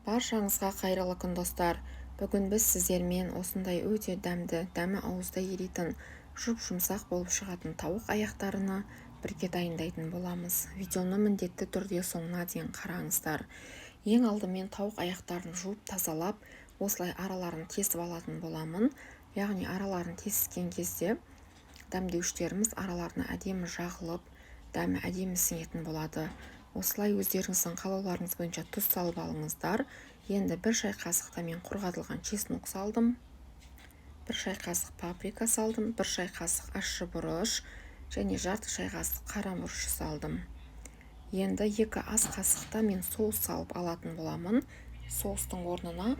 Баршаңызға қайырлы күн, достар! Бүгін біз сіздермен осындай өте дәмді, дәмі ауызда еритін, жұп-жұмсақ болып шығатын тауық аяқтарыны бірге дайындайтын боламыз. Видеоны міндетті түрде соңына дейін қараңыздар. Ең алдымен тауық аяқтарын жуып тазалап, осылай араларын тесіп алатын боламын. Яғни араларын тескен кезде дәмдеуіштеріміз араларына әдемі жағылып, дәмі әдемі сіңетін болады. Осылай өздеріңіздің қалауларыңыз бойынша тұз салып алыңыздар. Енді бір шай қасықта мен құрғатылған чеснок салдым, бір шай қасық паприка салдым, бір шай қасық ащы бұрыш және жарты шай қасық қара бұрыш салдым. Енді 2 ас қасықта мен соус салып алатын боламын. Соустың орнына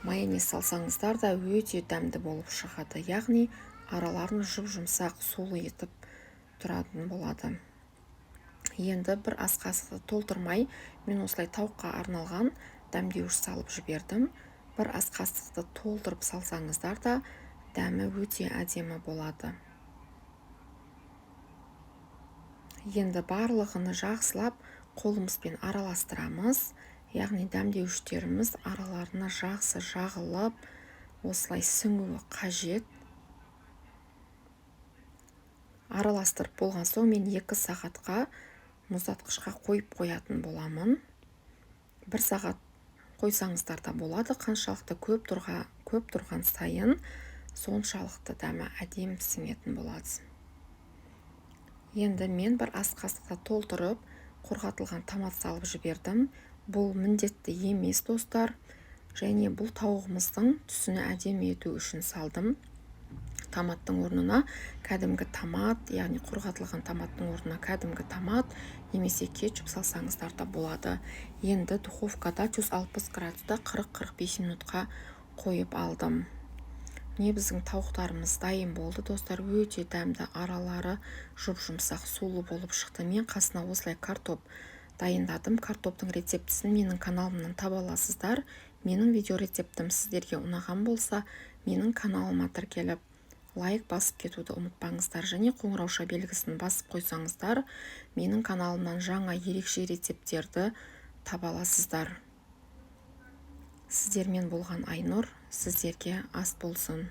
майонез салсаңыздар да өте дәмді болып шығады. Яғни араларын жұп-жұмсақ, сулы етіп тұратын болады. Енді бір ас қасықты толтырмай мен осылай тауыққа арналған дәмдеуіш салып жібердім. Бір ас қасықты толтырып салсаңыздар да дәмі өте әдемі болады. Енді барлығын жақсылап қолымызбен араластырамыз. Яғни дәмдеуіштеріміз араларына жақсы жағылып, осылай сіңуі қажет. Араластырып болған соң мен 2 сағатқа мұздатқышқа қойып қоятын боламын. 1 сағат қойсаңыздар да болады. Қаншалықты көп тұрған сайын соншалықты дәмі әдемі сіңетін болады. Енді мен бір ас қасықты толтырып құрғатылған томат салып жібердім. Бұл міндетті емес, достар. Және бұл тауығымыздың түсіне әдемі ету үшін салдым. Томаттың орнына кәдімгі томат, яғни құрғатылған томаттың орнына кәдімгі томат немесе кетчуп салсаңыздар да болады. Енді духовкада 160 градуста 40-45 минутқа қойып алдым. Міне біздің тауықтарымыз дайын болды, достар. Өте дәмді, аралары жұп-жұмсақ, сулы болып шықты. Мен қасына осылай картоп дайындадым. Картоптың рецептісін менің каналымнан таба аласыздар. Менің видео рецептім сіздерге ұнаған болса, менің каналыма тіркеліп, лайк басып кетуді ұмытпаңыздар және қоңырауша белгісін басып қойсаңыздар, менің каналымнан жаңа ерекше рецепттерді таба аласыздар. Сіздермен болған Айнұр, сіздерге ас болсын.